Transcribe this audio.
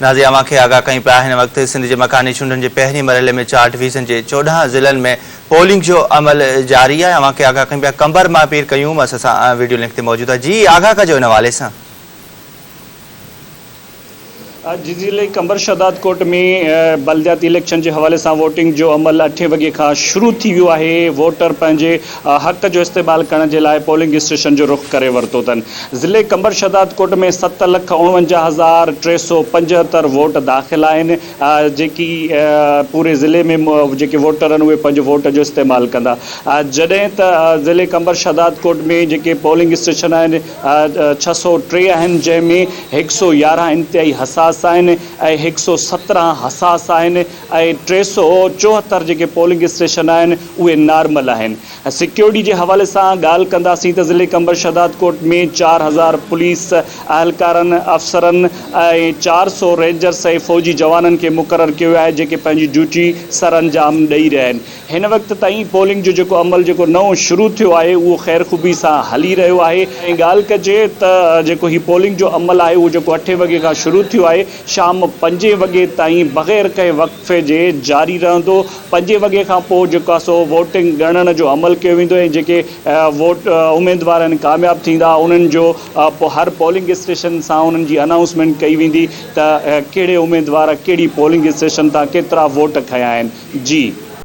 ناظرين اوهان کي آگاهه ڪيون پيا هن وقت سنڌ جي مڪاني چونڊن جي پهرين مرحلي ۾ چار ڊويزن جي 14 ضلعن ۾ پولنگ جو عمل جاري آهي اوهان کي آگاهه ڪيون پيا قمبر مان پير قيوم اسان سان ويڊيو لنڪ تي موجود آهي جي آگاهه ڪجو ان حوالي سان. جي ضلعي قمبر شهدادڪوٽ ۾ بلدياتي اليڪشن جي حوالي سان ووٽنگ جو عمل اٺين وڳي کان شروع ٿي ويو آهي ووٽر پنهنجي حق جو استعمال ڪرڻ جي لاء پولنگ اسٽيشن جو رخ ڪري ورتو اٿن ضلعي قمبر شهدادڪوٽ ۾ 7,49,375 ووٽ داخل آهن جيڪي پوري ضلعي ۾ جيڪي ووٽر آهن اهي پنهنجو ووٽ جو استعمال ڪندا جڏهن ته ضلعي قمبر شهدادڪوٽ ۾ جيڪي پولنگ اسٽيشن آهن 603 آهن جنهن ۾ 111 انتهائي حساس آهن ۽ 117 حساس آهن ۽ 374 جيڪي پولنگ اسٽيشن آهن اهي نارمل آهن. سيڪيورٽي جي حوالي سان ڳالهه ڪنداسين ته ضلعي قمبر شهدادڪوٽ ۾ 4000 پوليس اهلڪارن، افسرن ۽ 400 رينجرس ۽ فوجي جوانن کي مقرر ڪيو ويو آهي جيڪي پنهنجي ڊيوٽي سرانجام ڏئي رهيا آهن. هن وقت تائين پولنگ جو جيڪو عمل جيڪو نئون شروع ٿيو آهي اهو خير خوبي سان هلي رهيو آهي ۽ ڳالهه ڪجي ته جيڪو هي پولنگ جو عمل آهي اهو جيڪو اٺين وڳي کان شروع ٿيو آهي شام پنجين وڳي تائين بغير ڪنهن وقفي جي جاري رهندو پنجين وڳي کان پوء جيڪو آهي سو ووٽنگ ڳڻڻ جو عمل ڪيو ويندو ۽ جيڪي ووٽ اميدوار آهن ڪامياب ٿيندا انهن جو پوء هر پولنگ اسٽيشن سان انهن جي انائونسمينٽ ڪئي ويندي ته ڪهڙي اميدوار ڪهڙي پولنگ اسٽيشن تان ڪيترا ووٽ کنيا آهن جي.